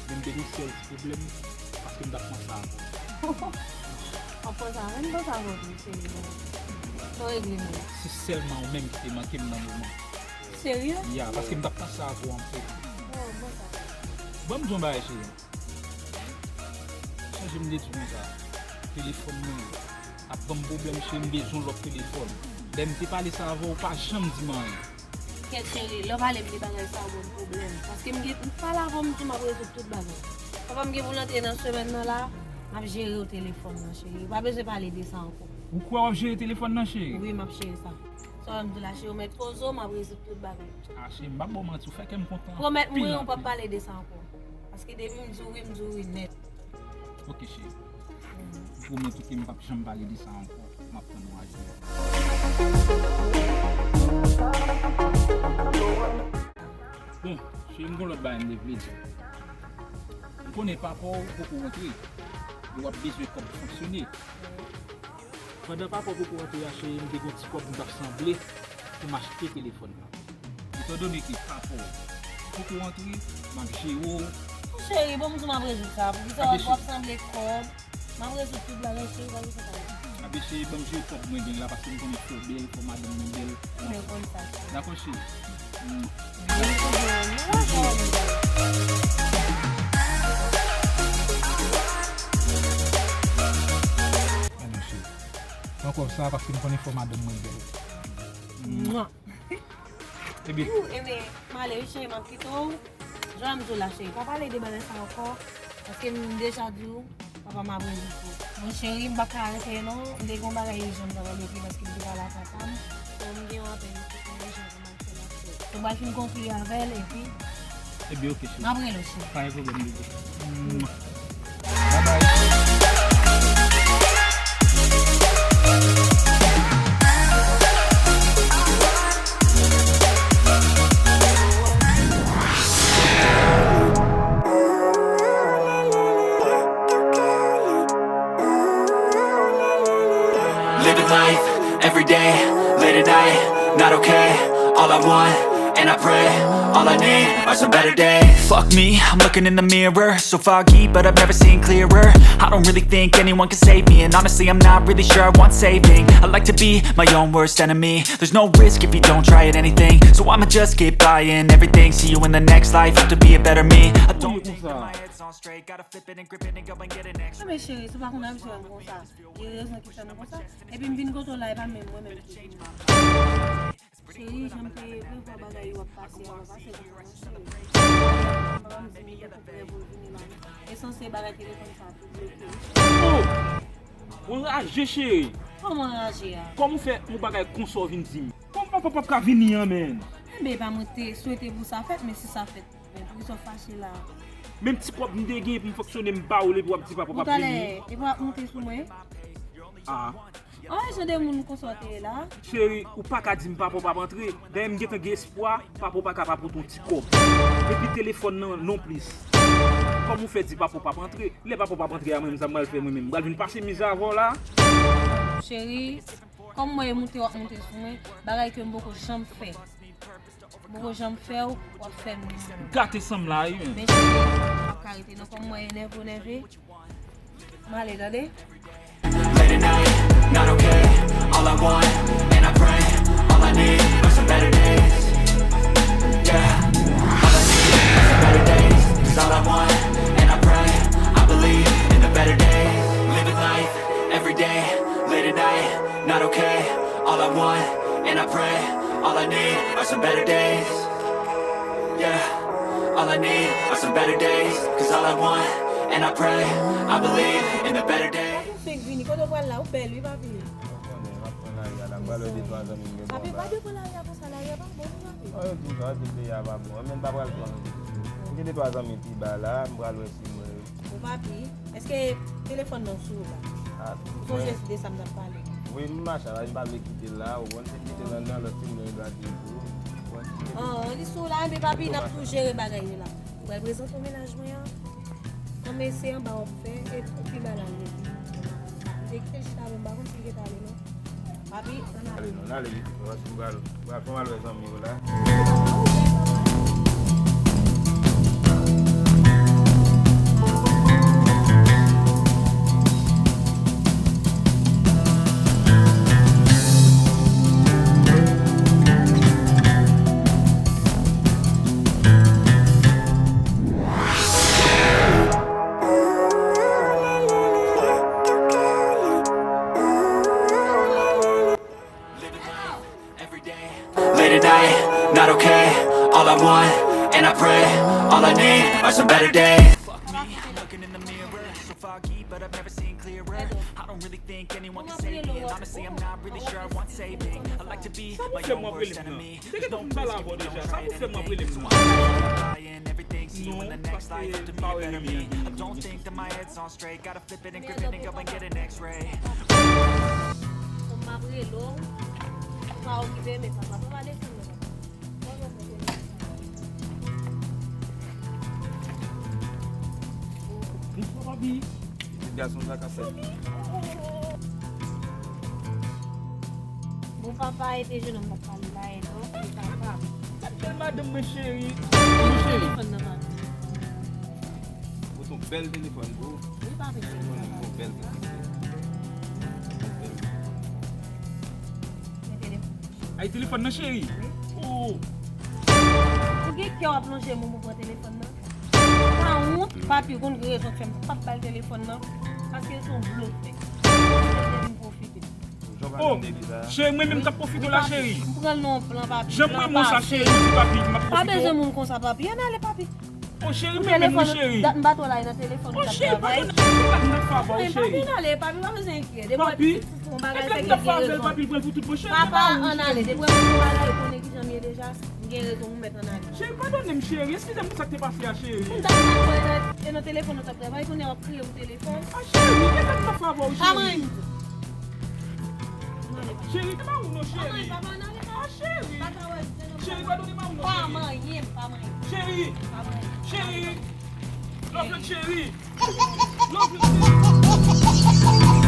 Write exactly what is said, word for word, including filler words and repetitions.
Men m te gen yon sèl ti pwoblèm, paske m t ap panse avè w. W ap panse avè m, panse avè w tou, cheri. Sa w regle menm? Se sèlman ou menm ki te manke m nan moman. Serye? Ya, paske m t ap panse avè w anpil. Oh, bon sa. Ban m di yon bagay, cheri. Sonje m te di w konsa, telefòn mwen ap ban m pwoblèm, cheri, m bezwen yon lòt telefòn. Lè m te pale sa avè w, ou pa janm di m anyen. Kèt cheri, lè w pale m de bagay sa a, w ban m pwoblèm. Paske m gen, m pale avè w, m di w m ap rezoud tout bagay. Papa m gen pou l antre nan semèn nan la, m ap jere w telefòn nan, cheri. Ou pa bezwen pale de sa ankò. Ou kwè w ap jere telefòn nan, cheri? Wi, m ap jere sa. Sa w wè m di w la, cheri, ou mèt poze w, m ap rezoud tout bagay. A, cheri, m p ap ba w manti, ou fè kè m kontan anpil. Pwomèt mwen, ou p ap pale de sa ankò. Paske depi m di w wi, m di w wi nèt. Ok, cheri. M pwomèt ou ke m p ap janm pale de sa ankò. M ap tann ou a jodi a. Bon, cheri, m gen lòt bagay m te vle di w. M konnen papa w poko rantre. E w ap bezwen kòb pou fonksyone. Pandan papa w poko rantre a, cheri, m te gen yon ti kòb m t ap sanble pou m achte telefòn nan. Etandone ke papa w poko rantre, m ap jere w. Cheri, bon, m di w m ap rezoud sa. Poukisa w ap sanble kòb? M ap rezoud tout bagay, cheri, pa gen sa. Abe, cheri, ban m jere kòb mwen gen la, paske m konnen fò w bèl, fò madanm mwen bèl. M konn sa, cheri. Dakò, cheri. Mm. Pran kòb sa, paske m konnen fò madanm mwen bèl. Mwa. Ebyen. Ou, ebyen, m ale wi, cheri, m ap kite w. Jan m di w la, cheri, pa pale de bagay sa ankò, paske m deja di w, papa m ap rezoud tou. Bon, cheri, m pa ka rete non, m te gen yon bagay ijan m ta pral ekri, paske m te pale ak papa m. So, m gen yon apèl isit nan ijan pou m al fè l ak cheri. So, m pral fin konkli avè l, epi Ebyen, ok, cheri. M ap rele w, cheri. Pa gen pwoblèm, bebe. Mwah. Bye bye. Living life, every day, late at night, not okay. All I want, and I pray, all I need are some better days. Fuck me, I'm looking in the mirror, so foggy, but I've never seen clearer. I don't really think anyone can save me, and honestly, I'm not really sure I want saving. I like to be my own worst enemy. There's no risk if you don't try at anything, so I'ma just keep buying everything. See you in the next life, have to be a better me. I don't think that my head's on straight, gotta flip it and grip it and go and get an extra. Non, men cheri, si w pa konn abitye wè m konsa, gen rezon ki fè m konsa. Epi m vin kote w la, e pa menm mwen menm ki vin la. Cheri, jan m te ye, premye fwa bagay yo ap pase a, pa pase konsa non, cheri. Papa m di m li poko prè pou l vini la. E sanse bagay telefòn sa a tou bloke. Oh! Ou anraje, cheri. Kòman anraje a? Kòman w fè yon bagay konsa w vin di m? Kòman papa p ap ka vini an, menn? Enben, e pa mwen te swete pou sa fèt, men si sa fèt, men poukisa w fache la? Menm ti kòb m te gen pou m fonksyone, m ba w l, epi w ap di papa p ap vini. Talè, epi w ap monte sou mwen? Ah. An, jan de moun konsa w te ye la? Cheri, ou pa ka di m papa w p ap antre. Dayè, m gentan gen espwa, papa w pa ka pa pote yon ti kòb. Epi telefòn nan, non plis. Kòman w fè di papa w p ap antre? Lè papa w p ap antre a, mwen menm, sa m pral fè mwen menm? M pral vin pase mizè avè w la? Cheri, kòm mwen e monte w ap monte sou mwen, bagay ke m poko janm fè. M poko janm fè w, w ap fè m. Gate san m la, wi, menm. Men cheri, m p ap ka rete non, kòm mwen e nève w nève. M ale, tande. Late at night, not okay. All I want, and I pray, all I need are some better days. Yeah, all I need are some better days. 'Cause all I want, and I pray, I believe in the better days. Living life, every day, late at night, not okay. All I want, and I pray, all I need are some better days. Yeah, all I need are some better days. 'Cause all I want, and I pray, I believe in the better days. Fèk vini, kote w pral la, ou bèl wi, papi. Ou konnen, m ap pran lari a la, m pral wè de twa zanmi m gen. Papi, pa devan lari a konsa, lari a pa bon wi, papi. Oh, yo di sa, yo di peyi a pa bon, men m pa pral pran. M gen de twa zanmi pi ba la, m pral wè si mwen. Bon, papi, èske telefòn nan sou ou la? Ah, ou sonje de sa m t ap pale? Wi, m mache la, m pa vle kite l la, ou konn, se kite l anndan, lòt timoun yo dwa di tou. An, li sou la, men papi, n ap tou jere bagay yo la. Ou pral prezante w mennaj mwen an? Kòm se anba w ap fè, e ou pi mal ale. M te kite l chita, men m pa konn si l gentan ale non. Papi, ann ale. Ale non, n ale vit, paske m pral, pral fè m al wè zanmi yo la. Day. Fuck me, I'm looking in the mirror, so foggy, but I've never seen clearer. I don't really think anyone can save me, and honestly, I'm not really sure I want saving. I like to be my own worst enemy. There's no place keeping me from trying anything, so I'm buying everything. See you in the next life, to me a better me. I don't think that my head's on straight. Gotta flip it and grip it and go and get an X-ray. Kòm m ap rele w, ou pa okipe, men papa, papa desann nan. Bonswa, papi. Pitit gason sa ka fè. Bon, papa, e te jenòm k ap pale la, e non, e papa. Sa k bèl madanm mwen cheri. Mwen cheri. Telefòn nan, papi. Ou se yon bèl telefòn, bro. Wi, papi. Telefòn nan, yon bèl telefòn. Yon bèl. Men telefòn. Ay, telefòn nan, cheri. Oh. Ou gen kè w ap lonje men ou pran telefòn nan? Pa wont, papi, ou konn ki rezon k fè m p ap ba l telefòn nan? Paske se yon blofè. Li te vin pwofite. Oh, cheri, mwen menm k ap pwofite w la, cheri. M pran l nan yon plan, papi. Jan m renmen w sa, cheri, m di papi, m ap pwofite w. Pa bezwen moun konsa, papi. Ann ale, papi. Oh, cheri, mwen menm, wi, cheri. Dat m pa t wè w la, e nan telefòn ou t ap travay. Oh, cheri, padone m, cheri, m pa t nan favè w, cheri. Papi, ann ale, papi, pa bezwen enkyete. Depi w wè pitit ou fè yon bagay, fè gen rezon. Papi, ann ale, depi w wè pitit yon bagay, ou konnen kijan m ye deja. M gen rezon, ou mèt ann ale. Cheri, padone m, cheri. Eskize m pou sa k te pase a, cheri. M ta konn wè e nan telefòn ou t ap travay, kounye a w ap kriye pou telefòn. Ah, cheri, gentan m nan favè w, cheri. Pa manyen m di. Ann ale, papa. Cheri, te pa ou non, cheri. Pa manyen, papa, ann ale, papa. Ah, cheri. Papa, wè, cheri, padone m non, cheri. Pa manyen m, pa manyen m. Cheri. Pa manyen m. Cheri. Love you, cheri. Love you, cheri.